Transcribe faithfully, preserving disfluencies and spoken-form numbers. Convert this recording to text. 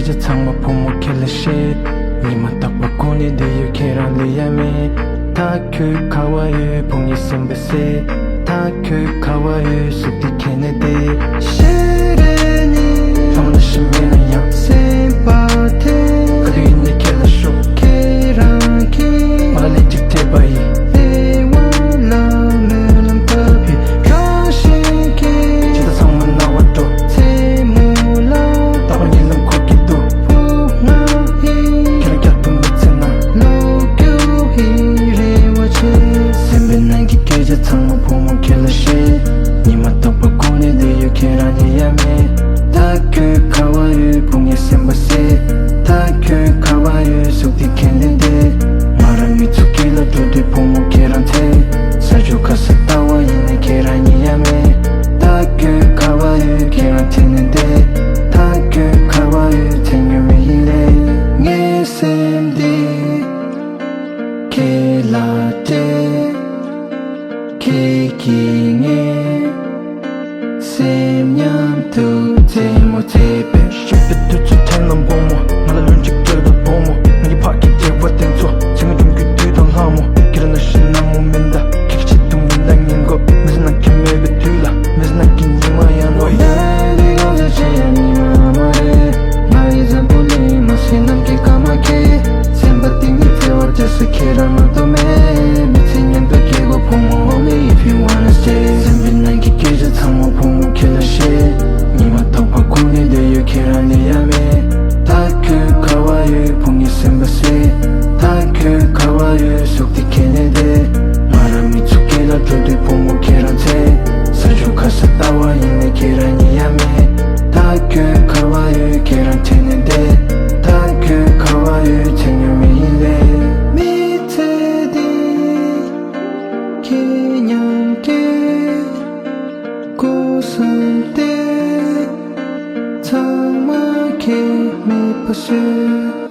ཚང་མ་བུ་མོ་ཁྱེད་ལ་བཤད། ཉི་མ་རྟག་པར་སྒུག་ནས་བསྡད་ཡོད་ཁྱེད་རང་ལ་ཡ་མེད། ད་ཁྱོད་ག་བ་ཡོད་བུ་ངའི་སེམས་པ་གསལ། ད་ཁྱོད་ག་བ་ཡོད་གཟུགས་དེ་ཁྱེད་ནས་བསྡད། ཤེས་རེ་ནི་ལྷམ་ལ་ཞིམ་མེད་ན་ཡང་སེམས་པ་དེ་ག་དུས་ཡིན་ནས་ཁྱེད་ལ་ཤོག་ཁྱེད་རང་གིས་ང་ལ་ལན་གཅིག་སྤྲད་པ་ཡིན། བདེ་བ་ལ་སྨོན་ལམ་བཏབ་ཡོད་རང་བཞིན་གྱིས། ཇི་ལྟར་ཚང་མ་སྣང་བ་འགྲོ། མཚན་མོ་ལ་རྟག་པར་ཉིན་ལམ་འཁོར་གྱི་འདུག་བུ་ང་ཡིས་ཁྱེད་རང་བསྐྱར་དུ་མི་འཚོལ་ན། ལོག་རྒྱུ་ཡི་རེ་བ་ཆེ། སེམས་པའི་ནང་གི་སྐད་ཆ་ཚང་མ་བུ་མོ་ཁྱེད་ལ་བཤད། ཉི་མ་རྟག་པར་སྒུག་ནས་བསྡད་ཡོད་ཁྱེད་རང་ནི་ཡ་མེད། ད་ཁྱོད་ག་བ་ཡོད་བུ་ངའི་སེམས་པ་གསལ། ད་ཁྱོད་ག་བ་ཡོད་གཟུགས་དེ་ཁྱེད་ནས་བསྡད། ང་རང་མི་ཚོ་སྐྱིད་ལ་འགྲོ་དུས་བུ་མོ་ཁྱེད་རང་འཚོལ། ས་ཕྱོགས་ག་ས་ལྟ་བ་ཡིན་ནས་ཁྱེད་རང་ཉིད་ཡ་མེད། ད་ཁྱོད་ག་བ་ཡོད་ཁྱེད་རང་འཚོལ་ནས་བསྡད། ད་ཁྱོད་ག་བ་ཡོད་འཚོལ་མྱོང་མེད་ཡིན་ལས། ངའི་སེམས་འདི་ཁྱེད་ལ་སྤྲད། ཁྱེད་ཀྱིས་ངའི་སེམས་མཉམ་དུ་རྩེད་མོ་རྩེས་པས། ཞོགས་པའི་དུས་ཚོད་ཕྲན་ལ་བུ་མོ། ང་ལ་ལན་གཅིག་སྤྲད་དང་བུ་མོ། ང་གི་ཕ་གི་སྐྱེ་བ་དེ་ཚོ། ཚེ་སྔ་འགྲོམ་གྱི་དུས་དང་ལྷ་མོ། ཁྱེད་རང་ན་ཤི་ན་མོ་མིན་ད། ཁྱེད་ཀྱི་ཆེད་དུ་མིན་ད་ཉིན་གོ། མི་ཟ་ན་ཁྱེད་མེད་པའི་དུས་ལ། མི་ཟ་ན་ཁྱེད་ཉི་མ་ཡང་ནོ། ད་ནི་གོ་ས་ཆེ་ཡང་ཉི་མ་མ་རེད། ང་ཡི་འཛམ་བུ་གླིང་མ་སེ་ནམ་གྱི་སྐར་མ་གྱི། སེམས་པ་གཏིང་ནས་བརྩེ་བ་བརྗེད་ས་ཁྱེད་རང་མ་གཏོགས་མེད། མི་ཚེ་ཉན་དུ་སྐྱེ་དགོས་བུ་མོ། Only if you wanna stay. སེམས་པའི་ནང་གི་སྐད་ཆ་ཚང་མ་བུ་མོ་ཁྱེད་ལ་བཤད། ཉི་མ་རྟག་པར་སྒུག་ནས་བསྡད་ཡོད་ཁྱེད་རང་ནི་ཡ་མེད། ད་ཁྱོད་ག་བ་ཡོད་བུ་ངའི་སེམས་པ་གསལ། ད་ཁྱོད་ག་བ་ཡོད་གཟུགས་དེ་ཁྱེད་ནས་བསྡད། ང་རང་མི་ཚོ་སྐྱིད་ལ་འགྲོ་དུས་བུ་མོ་ཁྱེད་རང་འཚོལ། ས་ཕྱོགས་ག་ས་ལྟ་བ་ཡིན་ནས་ཁྱེད་རང་ཉིད་ཡ་མེད། ད་ཁྱོད་ག་བ་ཡོད་ཁྱེད་རང་འཚོལ་ནས་བསྡད། ད་ཁྱོད་ག་བ་ཡོད་འཚོལ་མྱོང་མེད་ཡིན་ལས། མི་ཚེ་འདི་ཁྱེད་མཉམ་སྐྱེལ། སྐུ་གསུམ་སྟེ། ཚང་མ་ཁྱེད་མེད་པ་བཟོས།